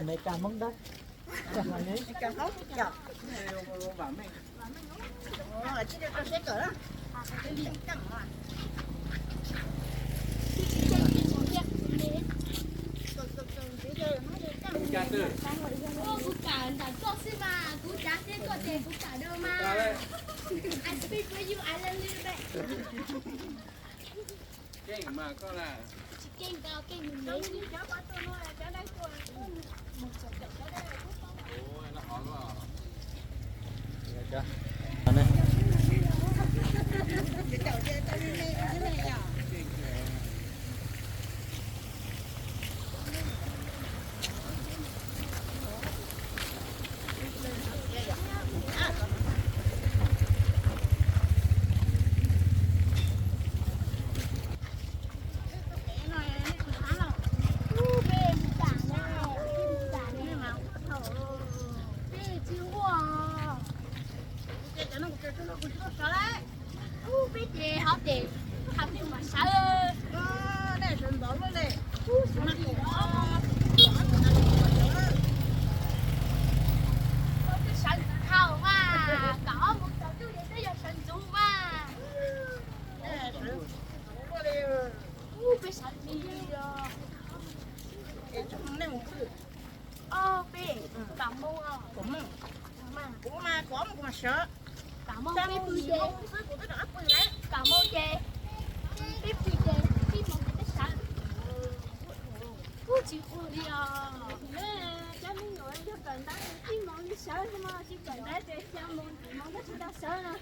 Amelikas Hmoob Dawb. Kuv kam ntawm koj xwb mas, kuv tsav thiab koj ces kuv kam dua mas. I speak for you, I love you back. Keej mas koj na. Tsis keej, keej mus. Peb ces ho ces tham peb mas sawv. Peb sawv ntxuv dhau mas, kom ob mus txog twg ces peb yuav sawv ntxuv mas. Peb sawv ntxuv li os. Ob peb, kam mus os. Kuv mas kuv mas sawv. Kam mus peb pw ces, kam mus ces peb pw ces peb mus ces peb sawv. Kuj tsis ua li os. Cov me nyuam yog kawm ntawv tib hmos li sawv xwb mas, tsis kawm ntawv ces xya moo ntawd tsis tau sawv no.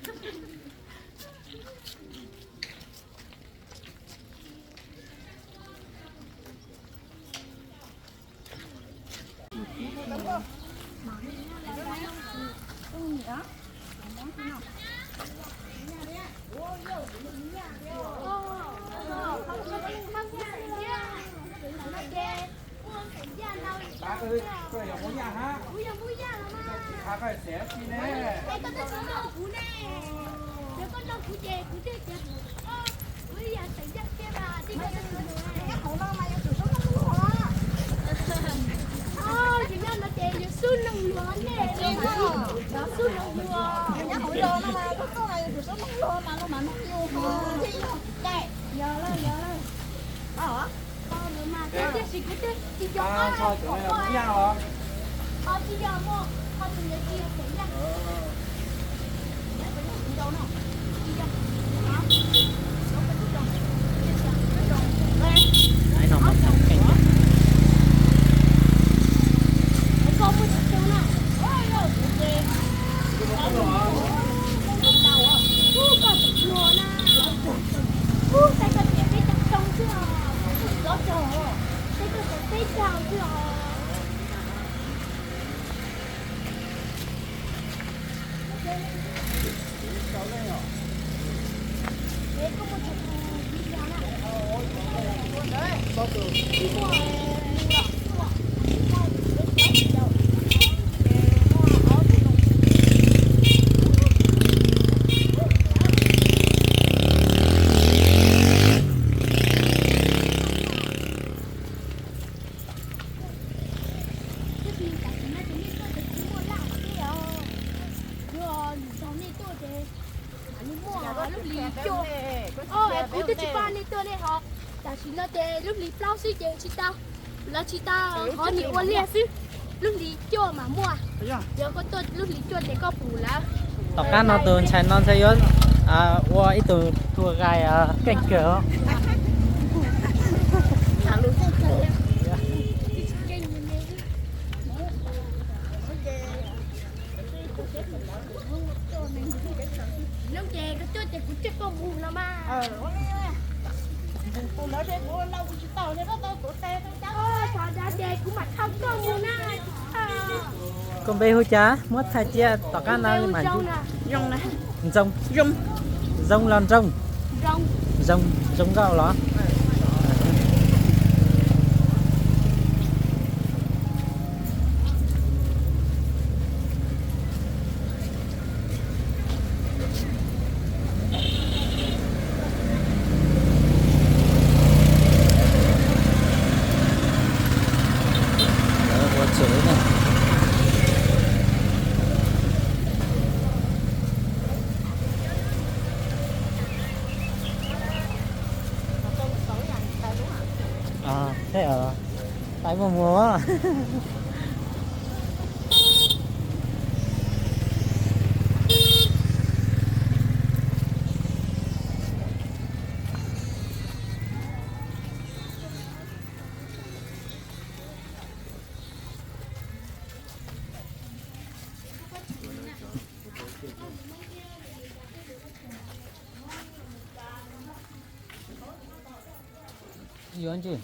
Xub noog luag ne, xub noog luag. Yog lawm, yog lawm. Tiam sis kuv twb tsis nco qab. Ho tsis yog muaj, ho tus yuav tsis yog xeem Yaj. Koj muaj tsis tu na. Ub, koj tseem hluas na. Ub, tej koj tias peb caug xwb os. Tej koj tias peb caug xwb os. Kuv twb tsis pab nej tuaj nej ho, tam sim no ces lub hlis plaub xwb ces tsis tau, lawv tsis tau, qhov nws ua liaj xwb. Lub hlis cuaj mas muaj. Yog koj tuaj lub hlis cuaj ces koj pum lawm. Tom qab no tus ntxhais no ntshe yuav ua ib tug tour guide keej kawg os. Ces koj tuaj ces kuv coj koj mus los mas. Koj npe hu cas? Muab thaij cia tom qab no li mas. Zoo, Zoo los Nroog? Zoo, Zoo nkauj los? Lawv ua tsev na. Thiab, pais muag muag. Yuav ntsej.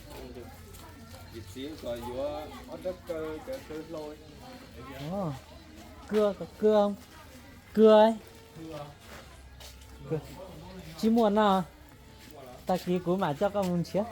Kw, kw, kw. Tsis muaj no. Tag kis kuv mam coj koj mus nrhiav.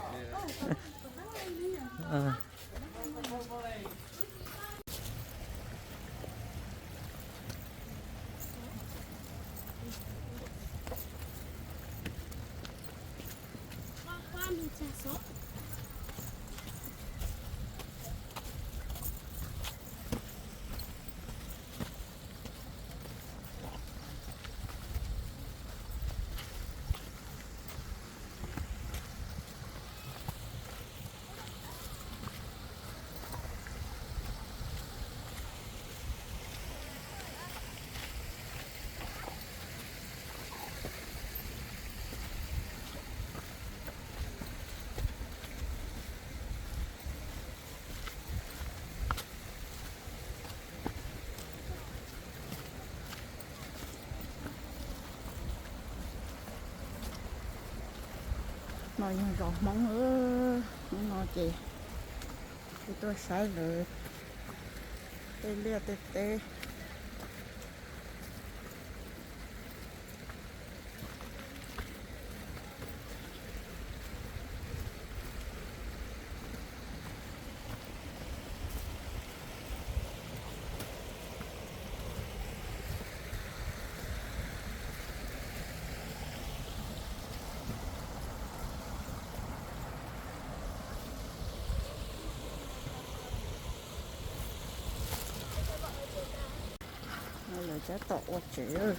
No yog zos Hmoob, hnub no ces kuv tuaj saib lawv tej liaj tej teb. Lawv tab tom ua tsev.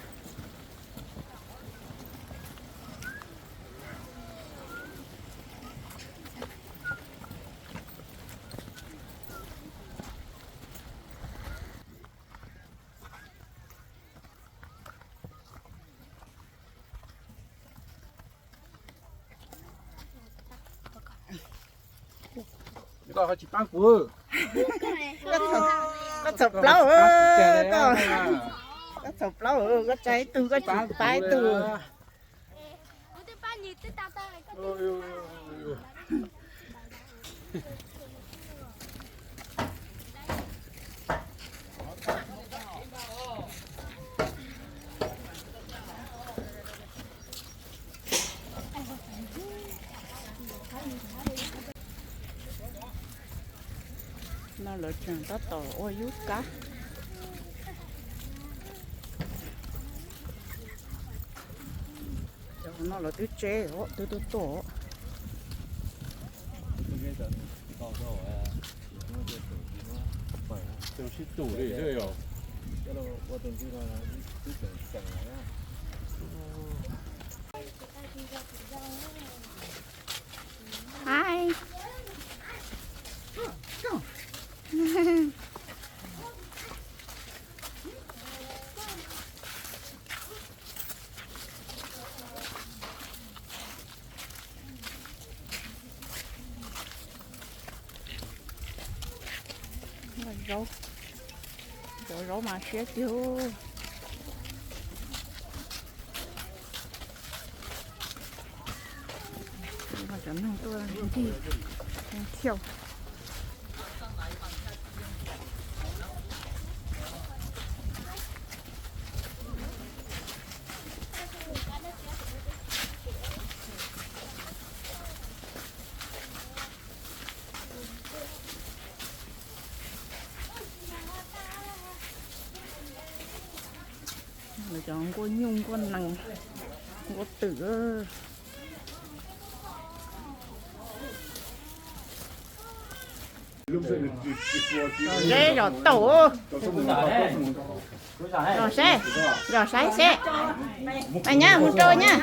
Koj tsis paab kuv. Koj txhaum plaub, koj txhaum plaub, koj tsa ib tug, koj tsis paab ib tug. No lawv tseem tab tom ua yub kab. Cov no lawv twb tseb os, twb tuaj tuaj. Hi. Zaub, cov zaub mas siab tiag. Cov neeg tuaj ncig thiaus. Lawv cov nkuaj nyuj nkuaj nees, nkuaj twm. Zom zeb zom taum. Zom saib, zom saib seb. Nyab mus rau nyab,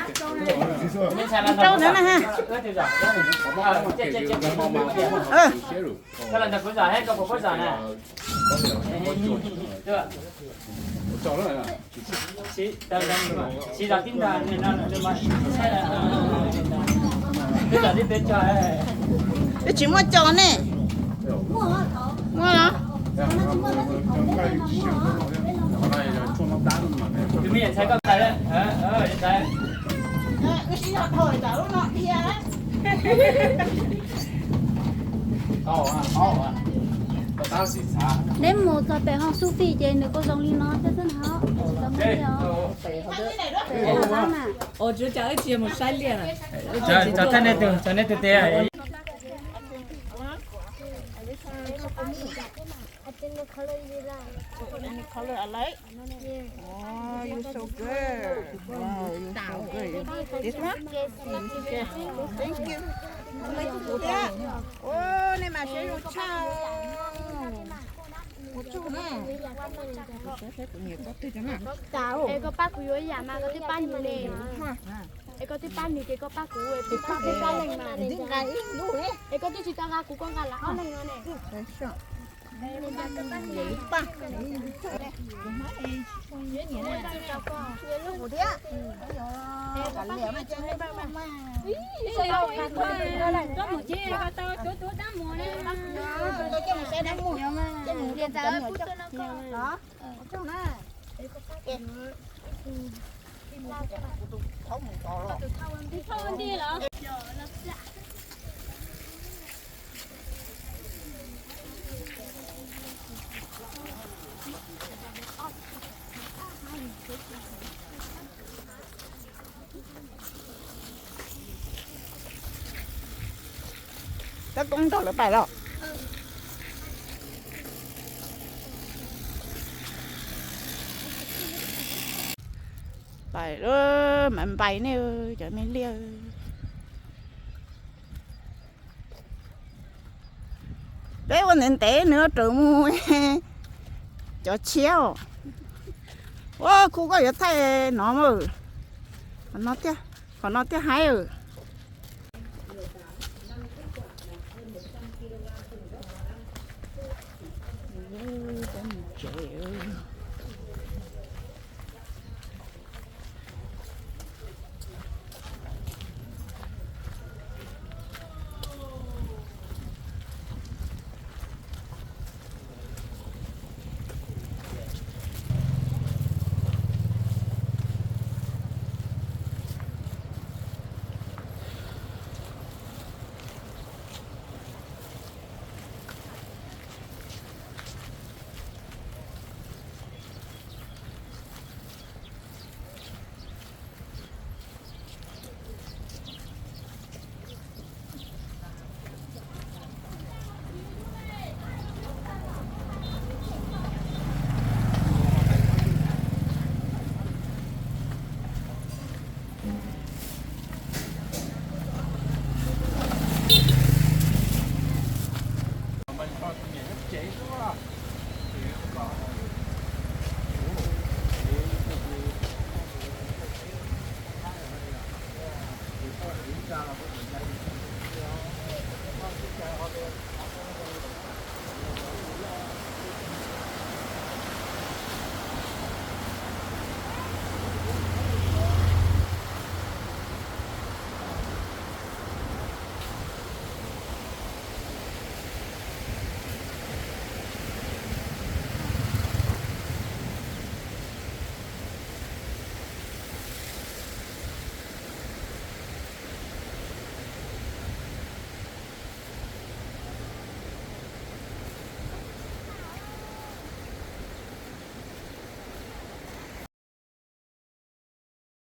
mus rau ntawd na ha. Twb tsis muaj cos ne. Muaj los? Neb mus txog pem hoob xub fij ces nws kuj zoo li no thiab xwb na. Tsis tau muaj li os. Pem hoob na. Cov thaj nej tus, cov nej tus tes. Any color you like? Oh, you're so good. Wow, you're so good. This one? Yes. Okay. Thank you. Ua nej mas siab zoo tshaj. Ua tsaug na. Es koj pab kuv yuav ib yam mas koj twb pab nws ne. Es koj twb pab nws ces koj pab kuv, twb pab peb pab leej mas. Es koj twb tsis tau nqa kuv, koj nqa lawv ob leeg no ne. Tab koob nrog lawv pais los. Pais lawm mas npais nej cov me liaj. Peb ua ntev ntev nws raws mus cov tshiab os. Ua khu koj yuav thaij no mas. Qhov no thiaj haib.